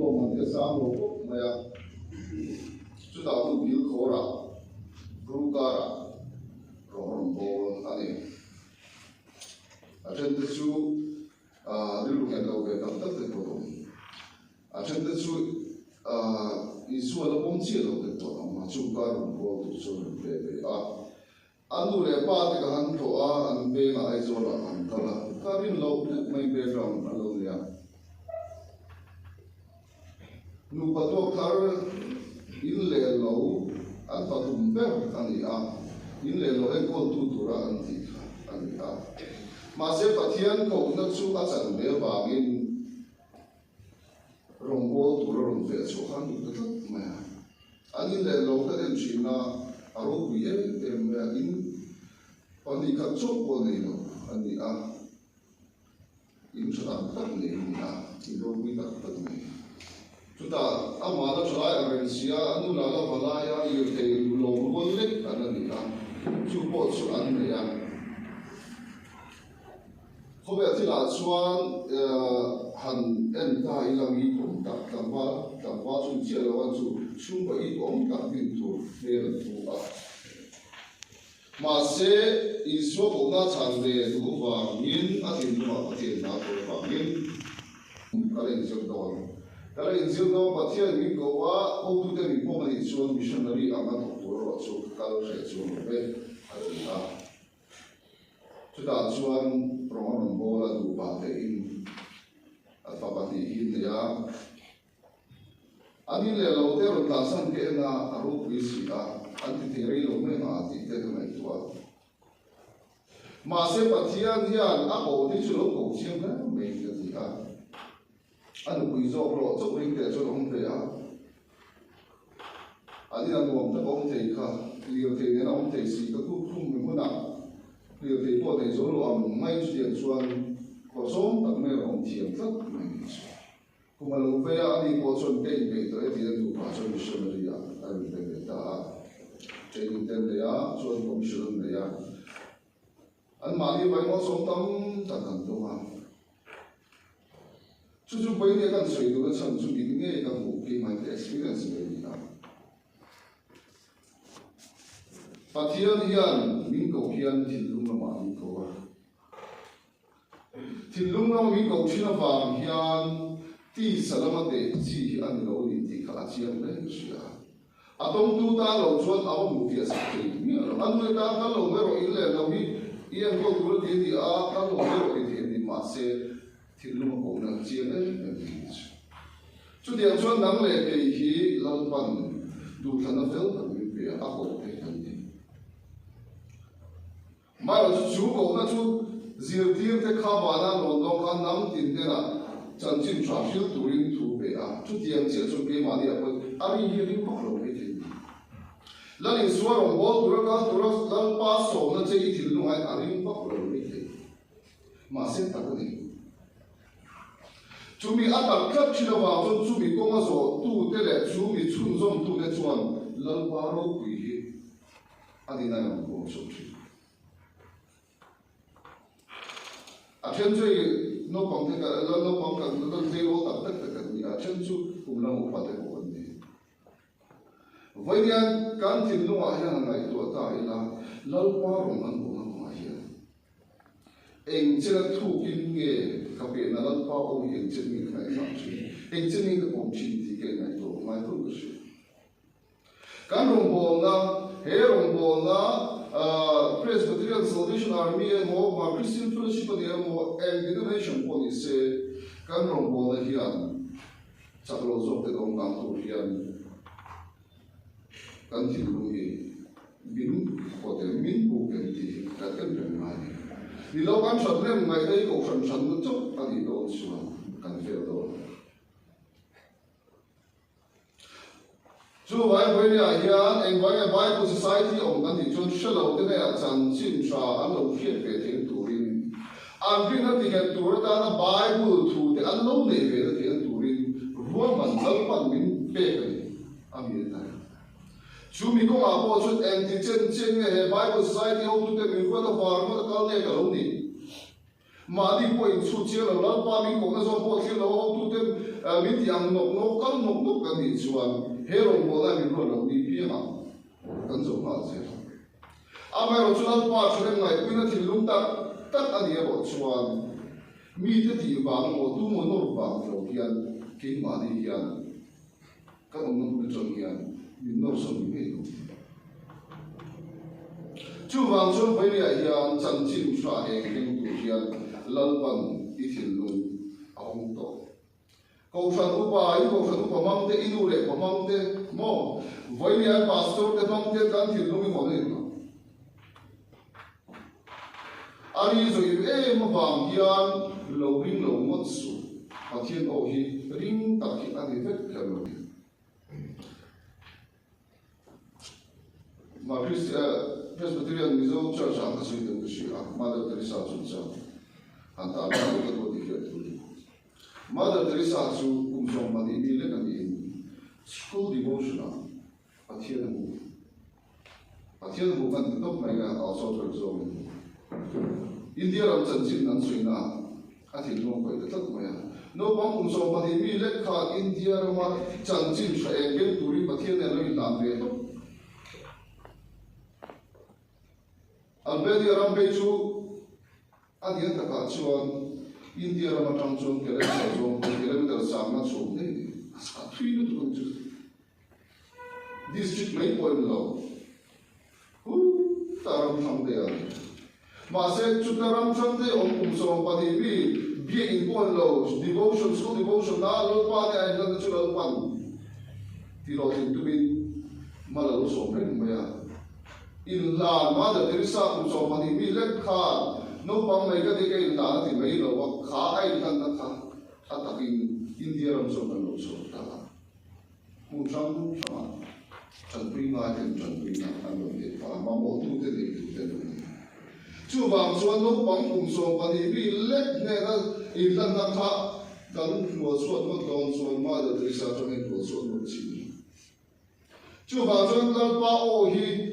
hlawm an ti a sang lo khawp mai a. Chutah hmun kil khawrah bru karah rawng rawn bawl a ni. A then te chu rilru nghet lo ve tak tak te pawh an awm. A then te chu Isua la pawm chiah lo te pawh an awm a, chung kar rawn bawl tur chu an rawn pe ve a. A nu leh pa te ka han tlawh a, an vengah Aizawlah ka han kal a, ka rin loh deuh mai background a lo nei a. Nupa tuak thar in leh lo an pathum ber a ni a, in leh lo enkawltu tura an tih kha a ni a. Mahse Pathian kohna chu a chan ve avangin Rawngbâwl tûra rawn feh chhuah khan duh ta tlat mai a. An in leh lo kan en ṭhin a, a ropui em em mai a, in 2 khat chauh pawh nei lo a ni a, in ṭha tak tak nei a ni a, in ropui tak tak mai. Chutah amah la ṭhalai ang reng si a, a nu lah la va lai a, lirthei lo rual lek an la ni a, chu pawh chu an nei a. Khawvel thilah chuan han en ta ila mi awm tak tlangval tlangval chu ni chiah lo a chu chhungkaw it awm tak din tur hmel an pu a. Mahse, Isua kohna chhan ve duh vangin a thinlungah Pathian hna tur avangin ka la inzir dawn. Ka la inzir dawn Pathian min ko a, hotute min pawm a nih chuan missionary anga thawk tur erawh chu ka kal hreh chuang lo ve, a ti a. Chutah chuan rawng a rawn bawl a duh pah tein a fapa tih hi nei a. An in leh lo te rawn tlansan te en a, a ropui si a, an ti thei rei lo mai ang a tih te ka ngaihtuah a. Mahse Pathian hian a koh hi chu lo koh chiang hle mai ka ti a. A nupui zawk rawh chauh ring teh chuan a awm ve a. An ina nuam tak a awm thei kha, lirthei nen a awm thei si ka kut khum mi hmunah lirthei pawh nei zo lo ang mai chutiang chuan khawsawm tak mai a awm thiam tlat mai ni chu. Kum a lo vei a, ani pawh chuan ka inpeih tawh e tiin a nupa chuan missionary ah a rawn pe ve ta a. Training te an nei a, chuan commission an nei a. Anmahni vaimawsawm tam tak an dawng a. Chu chu Paine kan sawi duhna chhan chu mit ngei ka hmuh keimah hi ka experience ngei a ni a. Pathian hian min koh hian thinlung lamah min ko a. Thinlung lama min koh thin avang hian tisa lama teh chi hi a ni lo a ni tih kha a chiang hle ka hria. A tawngtu tan lo chuan a va hmuh fiah sak thei miah lo. A nui tan kal lo mai rawh, in leh lo hi i enkawl tur a ti a ni a, kal lo mai rawh ti thei a ni. Mahse, thinlung a kohna a chiang em em a ni chu. Chutiang chuan nang leh kei hi Lalpan duhthlanna fel tak min pe a, a koh te kan ni. Amaherawhchu chu kohna chu zirtirte kha vana rawn dawng khan hnam tin hnenah chanchin tha hril turin thu pe a, chutiang chiah chuan keimahni ah pawhin a rin hi ring vak lo mai thei ni. Lal Isua rawngbâwl tura kal tura Lalpa sawmna che i thinlungain a ring vak lo mai thei. Mahse tak a ni. Chumi a tak tlat thin avang chuan chumi kawnga zawhtute leh chumi chhunzawmtute chuan Lalpa ropui hi A ni nai ang pawh chauh thin. A then chu hei naupang te ka la naupang kan la tleirawl tak tak te kan ni a, a then chu kum lam upa te pawh kan ni. Vawiin kan thinlungah hian han ngaihtuah ta ila, Lalpa rawn an awm ang hian eng chena thukin nge ka pehna Lalpa aw hi eng chen nge ka ngaihthlak thin, eng chen nge ka pawm thin tih ka inngaihtuah ngai thung ka hria. Kan rawngbawlna, He rawngbawlna Presbyterian Salvation Army emaw, Hmar Christian Fellowship a ni emaw, eng denomination pawh ni se, kan rawngbawlna hian chak lo zawk te dawng kang tur hian kan thinlung hi min khawt em, min buk em tih hi kan en reng ngai a ni. Ni lo kan hran reng ngaihna hi kohhran hranna chauh a nih dawn chuan kan fel dawn. Chu vai vawinia hian engvai nge Bible Society awm kan tih chuan hre lo te hnenah chanchin tha an lo hriat ve theihna turin, an rinna tinghet tur atana Bible thu te an lo neih ve na theihna turin ruahman Lalpan min pek a ni, a mi a ta. Chu mi kawngah pawh chuan engti chen chen nge he Bible Society hotute min ruat avang ngawt a kal nge ka lo nih? Mahni pawh inchhut chiang lo, Lalpa min kohna zawng pawh thlir lo a hotuten min ti ang nawk nawk, kal nawk nawk kan nih chuan he rawngbawlna min ruat loh ni piangah kan zo nghal zel ang. Amaherawhchu Lalpa thurem ngaihpuina thinlung tak tak a nih erawh chuan mite tih vang emaw tu maw nawr vang ni lo hian keimahni hian kan awmna hmun atang hian min nawr sawn ni ngei lo. Chuvang chuan Vailiah hian chanchin hra eng eng tur hian Lalpan i thinlung a awm tawh. Kohhran upa, i kohhran upa hmang te, i nu leh pa hmang te maw? Vailiah pastor te hmang te kan thinlung i hawn a ni lo. A ri zawih em avang hian lo ring lo ngawt suh. Pathian aw hi ring tak hi a ni vek kher lo. Ma Presbyterian Mizo Church ah ka sawi deuh ka hria a, Mother Teresa chungchang han tar lan deuh ka duh tih hriat tur ni. Mother Teresa chu kum 20 mi lek a niin school devotion ah Pathian a hmu. Pathian hmu kan ti tawp mai a, a sawi ber zawngin India ram chanchin an sawina a thinlung a khawih ta tlat mai a. Naupang kum 20 mi lek khan India rama chanchin hra eng eng turin Pathian nen lo inhlan ve tawp. Albania ram phei chu a dian takah chuan India ram atang chuan kilometer zawng kilometer sangna chhum daih a ni. A thui lutuk a ni chu. District mai pawh in lo hu ta ram hrang te a ni. Mahse chuta ram hrang te awm kum 20 mi biak in pawh in lo devotion school devotion a Lalpa te a inlan te chu Lalpan ti hlawhtlin tumin mal a lo sawm reng mai a. Inhlan Mother Teresa kum 20 mi lek khan naupang mai ka dik a inhlan a ti mai lo a, kha a inhlanna kha a takin India ram chuan kan lo chhuak ta a. Hmun hrang hrangah tanpui ngai ten tanpuina an rawn neih phah a, mamawhtute neitute an rawn nei. Chuvang chuan naupang kum 20 mi lek hnena inhlanna kha kan hnual chhuat ngawt dawn chuan Mother Teresa atangin hnual chhuat ngawt chin a ni. Chuvang chuan Lalpa aw hi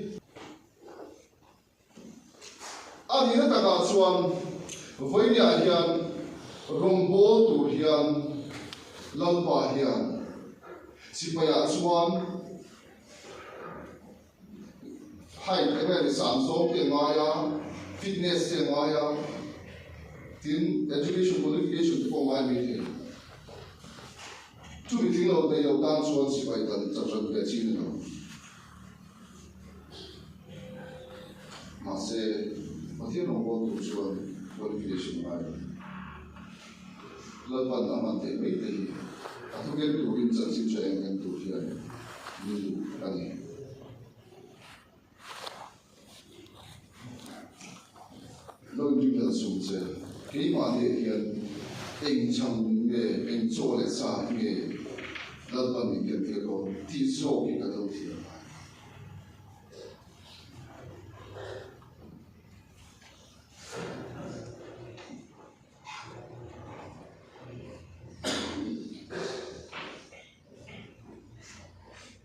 A nihna takah chuan vawinia hian rawngbâwl tur hian Lalpa hian sipaiah chuan height eng nge ni sang zawng te a ngai a, fitness te a ngai a, tin education qualification te pawh a ngai maithei. Chumi tling lo nei lo tan chuan sipai dan chahran ve chin a ni lo. Mahse, Pathian rawngbâwl tur chuan qualification a ngai lo. Lalpan a man theih mai te hi a thawken turin chanchin tha eng eng tur hian min duh a ni. Lo inringhlelh sum che, keimahniah hian eng chhang nge, eng chaw leh sa hi nge Lalpan min ken tir dawn tih zawk hi ka do thiam ngai.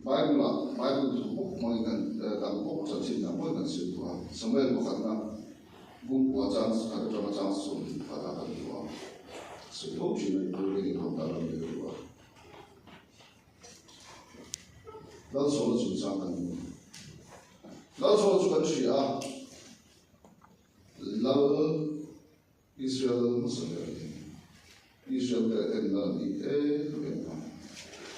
Bible-ah Bible thu bawk hmangin kan dang bawk chanchin dang pawhin kan sawi duh a. Samuel pakhatna bungkua chang khat atanga chang 14 ah kan hmu a. Sawi fo thin a ni turin inhawng dan lam leh duh a. Lalsawla chungchang kan hmu. Lalsawla chu kan hria a, Lal Israel lal hmasa ber a ni. Israel te ten lal an tih em em a.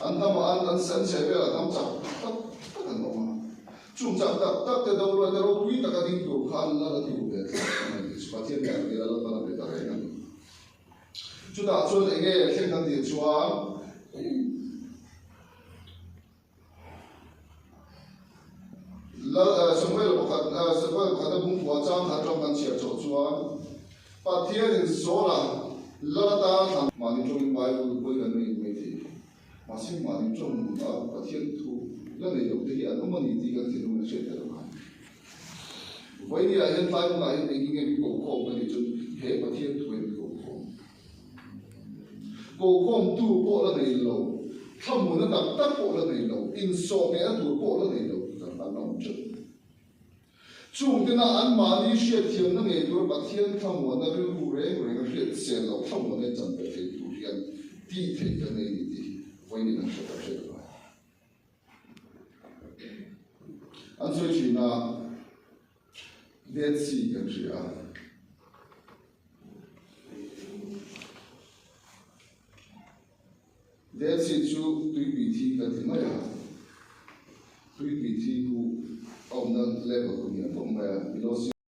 An hnamah an an an chheh velah hnam chak tak tak an awm a. Chung chak tak tak te do ruai te ropui taka ding tur khan lal an duh ve tlat a ni. Pathian hian a tir a Lalpan a pe ta reng a ni. Chutah chuan eng nge thleng kan tih chuan Samuel pakhat Samuel pakhat a bungkua chang khat ram kan chhiar chawh chuan Pathianin Saula lal atan thlan mahni tawngin Bible pawi kan ring mai thei. Mahse mahni tawng a Pathian thu la nei lo te hi an awm a ni tih kan thinlung in a hriat theih lo khan. Vawinia hian tlai hmunah hian engin nge min kokhawm ka tih chuan he Pathian thu hi min kokhawm. Kokhawmtu pawh la nei lo, thlamuhna tak tak pawh la nei lo, insawhngehna tur pawh la nei lo kan an awm teuh. Chungtena anmahni hriatthiamna ngei tura Pathian thlamuahna rilru reng reng a hriat chian loh thlauh nen chan ve thei tur hian tih theih kan nei ni tih hi vawiin an hre ta hriat a ngai. An sawi thin a, Dead Sea kan hria a. Dead Sea chu tuipui thi kan ti mai a, tuipui thi khu a awmna level khu hniam khawp mai a, below sea.